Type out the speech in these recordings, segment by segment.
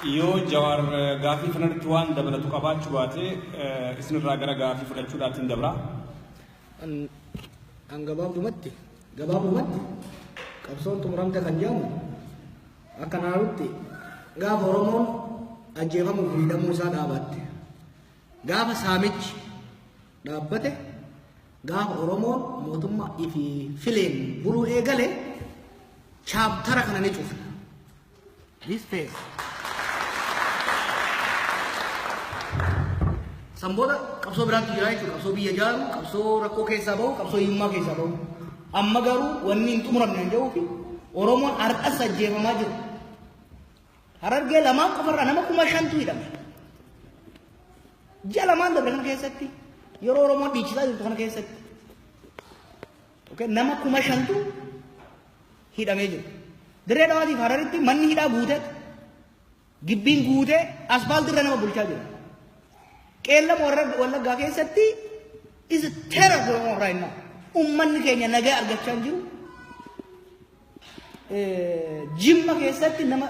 Yoo Jawaar gaafii kanarratti waan dabalatu qabaachuu baate, isinirraa gara gaafii fudhachuudhaatiin dabra. An gabaabdumatti qabsoon xumuramte kan jedhamu akka naannootti gaafa Oromoon ajjeefamuu fi hidhamuu isaa dhaabatte, gaafa saamichi dhaabbate, gaafa Oromoon mootummaa ifi fileen buluu eegale, chapter kana ni cufna. This phase. San booda qabsoo biraatu jira jechuudha. Qabsoo biyya ijaaru, qabsoo rakkoo keessaa bahu, qabsoo hiyyummaa keessaa bahu. Amma garuu wanni hin xumuramne hin jedhuufi Oromoon har'as ajjeefamaa jiru. Harargee lamaan qofarraa nama 5,000tu hidhame. Ji'a 2n dabre kana keessatti, yeroo Oromoon dhiichisaa jirtu kana keessatti, okay, nama 5,000tu hidhamee jira. Dirree Dhawaatiif Hararitti manni hidhaa guutee, gibbiin guutee, asfaaltii irra nama bulchaa jira. Qeellam warra Wallaggaa keessatti is terror going on right now. Uummanni keenya nagaa argachaa hin jiru. Jimma keessatti nama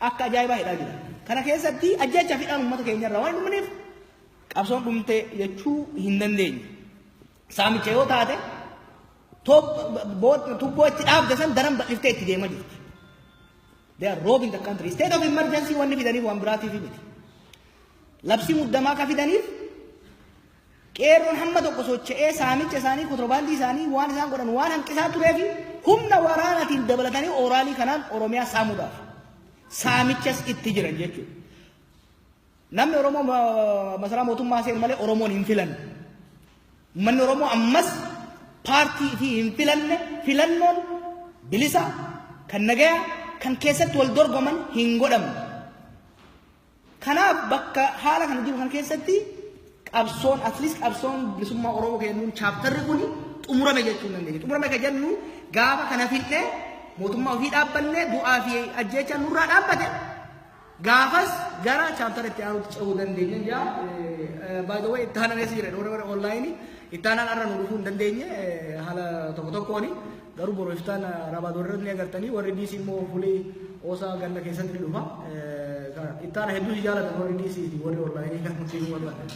akka ajaa'ibaa hidhaa jira. Kana keessatti ajjeechaa fi hidhaan uummata keenya irraa waan hin dhumneef qabsoon dhumte jechuu hin dandeenye. Saamicha yoo taate, tubboo itti dhaabde san daran bal'iftee itti deemaa jirti. They are robbing the country. State of emergency wanni fidaniif waan biraatiif miti. Labsii muddamaa ka fidaniif qeerroon hamma tokko socho'ee saamicha isaanii, kontiroobaandii isaanii, waan isaan godhan waan hanqisaa turee fi humna waraanaatiin dabalatanii ooraalii kanaan Oromiyaa saamuudhaaf saamichas itti jiran jechuudha. Namni Oromoo masaraa mootummaa seenu malee Oromoon hin filanne. Uummanni Oromoo ammas paartii fi hin filanne. Filannoon bilisa kan nagayaa kan keessatti wal dorgoman hin godhamne. Kanaaf bakka haala kana jiru kana keessatti qabsoon, at least qabsoon bilisummaa Oromoo kennuun, chapterri kun xumurame jechuu hin dandeenya. Xumurame kan jennu gaafa kana fidnee mootummaa ofii dhaabbannee, du'aa fi ajjeechaa nurraa dhaabbate, gaafas gara chapter itti aanutti ce'uu dandeenya. Jaa, by the way, itti aanan eessa jira? Warra online itti aanaan har'a nu dhufuu hin dandeenye haala tokko tokkooni, garuu boru iftaan raabaa ni agartanii. Warri DC immoo fulii oosaa ganda keessatti ni dhufa. Itti aana hedduu si jaalatan warri DC fi warri online kan nuti barbaadan.